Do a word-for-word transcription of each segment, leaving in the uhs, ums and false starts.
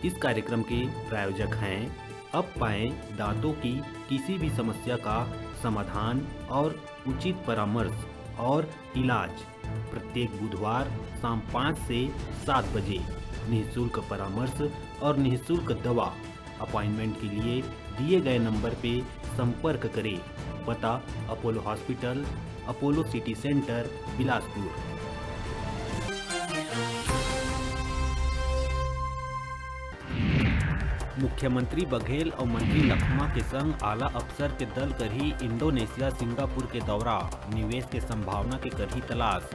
इस कार्यक्रम के प्रायोजक हैं अब पाएं दांतों की किसी भी समस्या का समाधान और उचित परामर्श और इलाज। प्रत्येक बुधवार शाम पाँच से सात बजे निःशुल्क परामर्श और निःशुल्क दवा। अपॉइंटमेंट के लिए दिए गए नंबर पे संपर्क करें। पता: Apollo hospital, Apollo city centre, Bilaspur. मुख्यमंत्री बघेल अउ मंत्री लखमा के संग आला अफसर के दल करही इंडोनेशिया, सिंगापुर के दौरा, निवेश के संभावना के करही तलाश।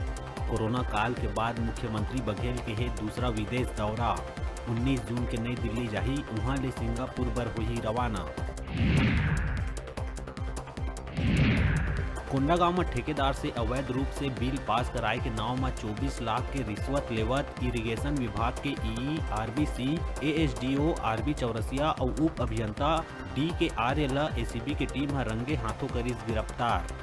कोरोना काल के बाद मुख्यमंत्री बघेल के हे दूसरा विदेश दौरा, उन्नीस जून के नई दिल्ली जाही, उहां ले सिंगापुर बर होही रवाना। कोंडागांव म ठेकेदार से अवैध रूप से बिल पास कराए के नांव म चौबीस लाख के रिश्वत लेवत इरिगेशन विभाग के ईई, आरबीसी, एएसडीओ आरबी चौरसिया अउ उप अभियंता डी के आर्य ल एसीबी के टीम ह रंगे हाथों करिस गिरफ्तार।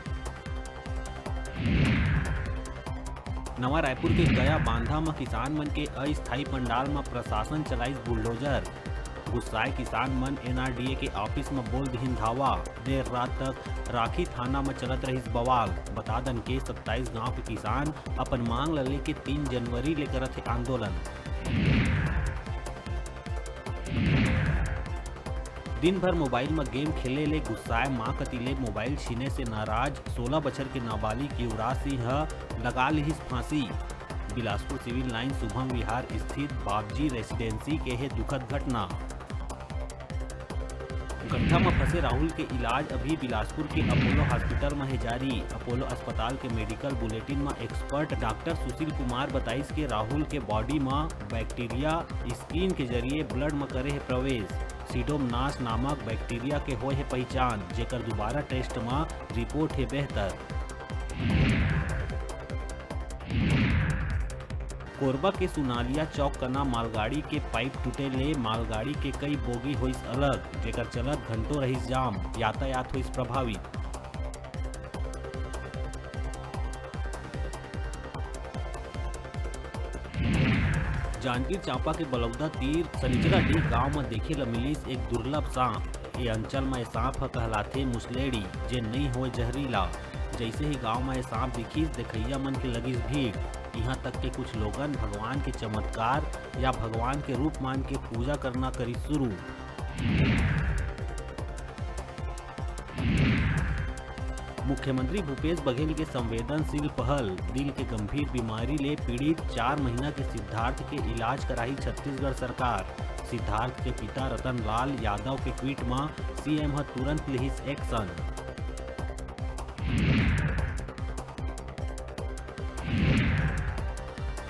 नवा रायपुर के गया बांधा म किसान मन के अस्थायी पंडाल म प्रशासन चलाइस बुलडोजर। गुस्साए किसान मन एनआरडीए के ऑफिस म बोल दिहिन धावा। देर रात तक राखी थाना म चलत रहिस बवाल। बता दन के सत्ताईस गांव के किसान अपन मांग ल लेके तीन जनवरी ले करत हे आंदोलन। दिन भर मोबाइल म गेम खेले ले गुस्साए मां कति ले मोबाइल छीने से नाराज सोलह बछर के नाबालिग युवराज सिंह ह लगा लिहिस फांसी। बिलासपुर सिविल लाइन शुभम विहार स्थित बाबजी रेसिडेंसी के हे दुखद घटना। गड्ढा म फंसे राहुल के इलाज अभी बिलासपुर के अपोलो हॉस्पिटल म हे जारी। अपोलो अस्पताल के मेडिकल बुलेटिन म एक्सपर्ट डॉक्टर सुशील कुमार बताइस के राहुल के बॉडी म बैक्टीरिया स्क्रीन के जरिए ब्लड म करे हे प्रवेश। सीडोमनास नामक बैक्टीरिया के होए हे पहिचान, जेकर दोबारा टेस्ट म रिपोर्ट हे बेहतर। कोरबा के सुनालिया चौक कना मालगाड़ी के पाइप टूटे ले मालगाड़ी के कई बोगी होइस अलग, जेकर चलत घंटों रहिस जाम, यातायात होइस प्रभावित। जांजगीर चांपा के बलौदा तीर सनिचरा डीह गांव म देखे ल मिलिस एक दुर्लभ सांप। ए अंचल म ए सांप ह कहलाथे मुसलेड़ी, जे नइ होय जहरीला। जइसे ही गांव म ए सांप दिखिस, देखइया मन के लगिस भीड़। इहां तक के कुछ लोगन भगवान के चमत्कार या भगवान के रूप मान के पूजा करना करिस शुरू। मुख्यमंत्री भूपेश बघेल के संवेदनशील पहल, दिल के गंभीर बीमारी ले पीड़ित चार महीना के सिद्धार्थ के इलाज कराही छत्तीसगढ़ सरकार। सिद्धार्थ के पिता रतन लाल यादव के ट्वीट म सीएम ह तुरंत लिहिस एक्शन।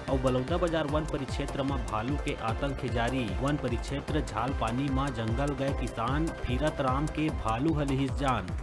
अउ बलौदाबाजार वन परिक्षेत्र म भालू के आतंक हे जारी। वन परिक्षेत्र झालपानी म जंगल गए किसान भीरत राम के भालू ह लिहिस जान।